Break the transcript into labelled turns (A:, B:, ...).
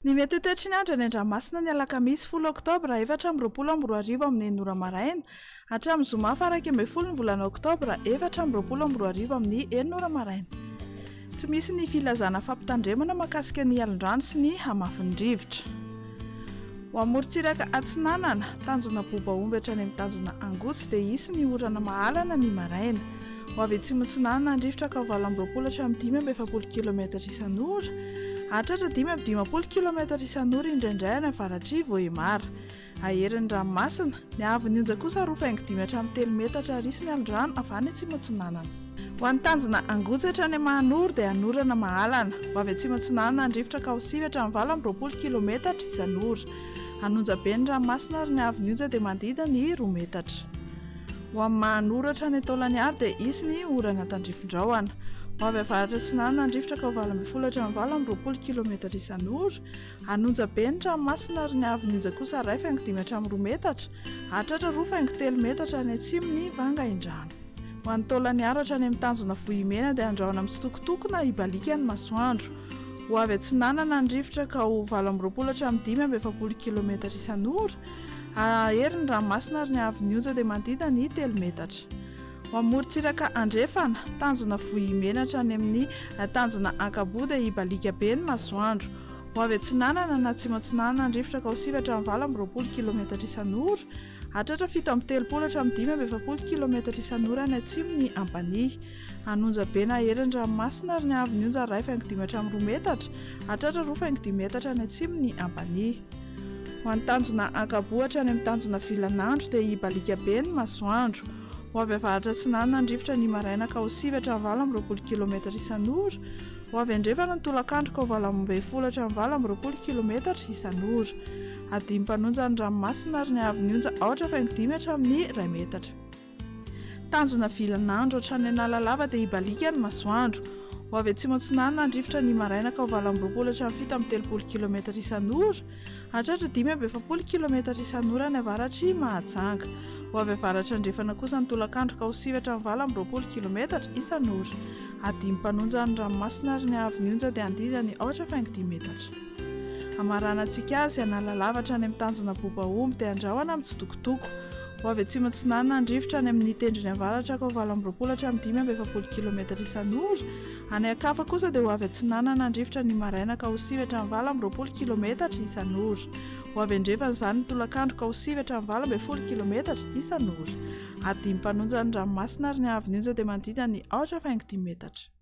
A: Ny mety ho toetry ny andro any an-dranomasina ny alakamisy folo oktobra 2024 amin'ny enina ora maraina hatramin'ny zoma faha 11 ny volana oktobra 2024 amin'ny enina ora maraina. Tsy misy ny filazana fampitandremana mahakasika ny alon-drano sy ny hamafin'ny rivotra. Ho amorontsiraka atsinanana, tanjona Bobaomby hatrany amin'ny tanjona Angotsy dia hisy ny orana mahalana ny maraina. Ho avy atsimo-atsinanana ny rivotra ka ho 28 hatramin'ny 45 kilometatra isan'ora, hahatratra 55 kilometatra isan'ora indraindray any avaratr'i Vohemar. Hahery ny ranomasina. Ny haavon'ny onja kosa roa faingo dimy hatramin'ny telo metatra ary hisy ny alon-drano avy any atsimo-atsinanana. Ho an'ny tanjona Angotsy hatrany Mahanoro dia hanorana mahalana. Ho avy atsimo-atsinanana ny rivotra ka ho sivy hatramin'ny 28 kilometatra isan'ora. Hanonja be ny ranomasina ary ny haavon'ny onja dia manodidina ny roa metatra. Ho amin'ny Mahanoro hatrany Taolagnaro dia hisy ny orana tandrifin-drahona. Ho avy avaratra atsinanana ny rivotra ka ho 18 hatramin'ny 28 kilometatra isan'ora. Hanonja be ny ranomasina ary ny haavon'ny onja kosa iray faingo dimy hatramin'ny roa metatra, hahatratra roa faingo telo metatra any atsimon'i Vangaindrano. Ho an'i Taolagnaro hatrany amin'ny tanjona Vohimena dia andrahona mitsitokotoko na hibaliaka ny masoandro. Ho avy atsinanana ny rivotra ka ho 28 hatramin'ny 45 kilometatra isan'ora. Hahery ny ranomasina ary ny haavon'ny onja dia manodidina ny telo metatra. Ho amorontsiraka andrefana, tanjona Vohimena hatrany amin'ny tanjona Ankaboa dia hibaliaka be ny masoandro. Ho avy atsinanana na atsimo atsinanana ny rivotra ka ho sivy hatramin'ny 28 kilometatra isan'ora, hahatratra 37 hatramin'ny 45 kilometatra isan'ora any atsimon'i Ampanihy. Hanonja be na hery ny ranomasina ary ny haavon'ny onja iray faingo dimy hatramin'ny roa metatra, hahatratra roa faingo dimy metatra any atsimon'i Ampanihy. Ho an'ny tanjona Ankaboa hatrany amin'ny tanjona Vilanandro dia hibaliaka be ny masoandro. Ho avy avaratra atsinanana ny rivotra ny maraina ka ho sivy hatramin'ny 28 kilometatra isan'ora. Ho avy andrefana ny tolakandro ka ho 18 hatramin'ny 28 kilometatra isan'ora. Hadimy mpanonja ny ranomasina ary ny haavon'ny onja aotra faingo dimy hatramin'ny iray metatra. Tanjona vilan'andro hatrany Analalava dia hibaliaka ny masoandro. Ho avy atsimo atsinanana ny rivotra ny maraina ka ho 28 hatramin'ny 37 kilometatra isan'ora, hahatratra 45 kilometatra isan'ora any avaratr'i Mahajanga. Ho avy avaratra andrefana kosa ny tolakandro ka ho sivy hatramin'ny 28 kilometatra isan'ora. Hadimy mpanonja ny ranomasina ary ny haavon'ny onja dia handidina ny aotra faingo dimy metatra. Hamaranantsika azy, Analalava hatrany amin'ny tanjona Bobaomby dia andrahona mitsitokotoko. Ho avy atsimo atsinanana ny rivotra any amin'ny tendrony avaratra ka ho 28 hatramin'ny 45 kilometatra isan'ora. Any an-kafa kosa dia ho avy atsinanana ny rivotra ny maraina ka ho sivy hatramin'ny 28 kilometatra isan'ora. Ho avy andrefana izany ny tolakandro ka ho sivy hatramin'ny 18 kilometatra isan'ora. Hadimy mpanonja ny ranomasina ary ny haavon'ny onja dia manodidina ny aotra faingo dimy metatra.